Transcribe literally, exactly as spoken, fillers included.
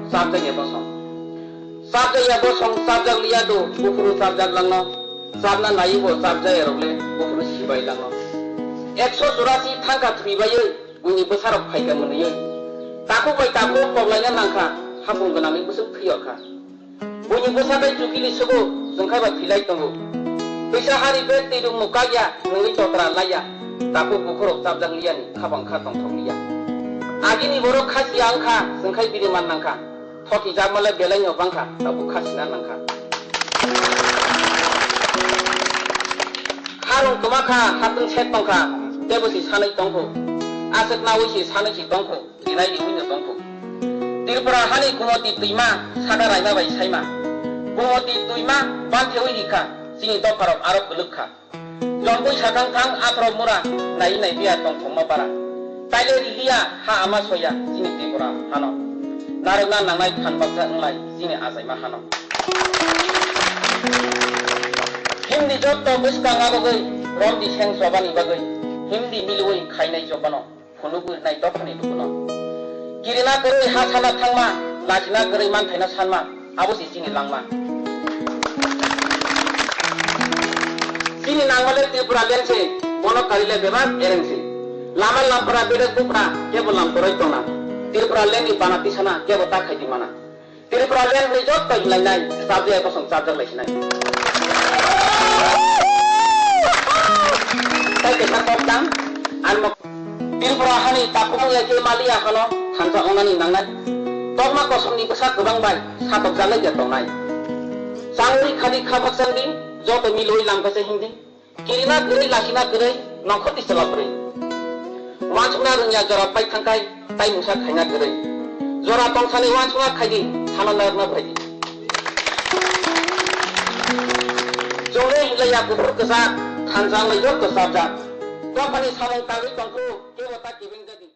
Chapjakya bosong. Chapjakya bosong chapjak liya do, buphuru chapjak langno. Chapna naibo chapjakya rokle buphuru sibai langno. Ekso churasi thangkha thwibaiwi, buini bwsarok phaikha mwnwiwi. Takhuk bai takhuk koklaina nangkha, hapung gwnangni bwswk thwiyorkha. Buini bwsa tei chukili sugo, chwngkhaiba thwilai tongo. Twisa hari bek twi rwngmung kakya, nwngwi totra laiya. Takhuk bukhurok chapjak liyani, khabang kha tongthok liya. Agini borok khasiya wngkha, chwngkhai biriman nangkha. Thoki jakmale belaino bangkha, tabuk khasina nangkha. Harung kwmakha, hatwng sek tongkha, tebo si sanwi tongkho. Aswk nawi si sanwi si tongkho, rinai riwino tongkho. Tripura hani Gumoti twima, saka raima bai saima. Gumoti twima, banthewi rikha, chini dopharok aro kwlwkha. Jombui sakang thang aphro mura, nai nai biya tong thongma para. Taile riliya ha ama soya, chini Tripura hano. Narwkna nangnai phan baksa wnglai, chini achaima hano. Himdi jotto bwskang abogwi, romdi seng chobani bagwi. Himdi milwi khainai jobano. Phunugwi nai dophani lukuno. Kirina kwrwi ha sana thangma, lachina kwrwi manthaino sanma, abo se chini langma. Chini nangmale Tripura lengse, bono karile bebak erengse. Lama lampara bedek bupra, kebo lamtoroi tongna. Tripura lengni bana tisana, kebo ta khaidi mana. Tripura lengni jotto hinlainai, chapjaya kosong chapjak laisinai. Tai kaisa kok tang, ang Tripura hani takhumung ya khe maliya hano thansa ongnani nangnai. Tokma kosongni bwsa kwbang bai satokjak lai ya tongnai. Changri khadi khabak changdi, joto milwi lamkasa hindi. Kirina kwrwi, lasina kwrwi, nongkhorni chwla kwrwi. Uansukna rwngya jora pai thangkhai, tai mungsa khaina kwrwi. Jora tongsani uansukna khaidi, sana narwkna phaidi. Chwngwi hinlaiya kuphur kwchak, thansa wnglai jotto chapjak. Dophani samung tangwi tongkhu, kebo ta kibin jadi.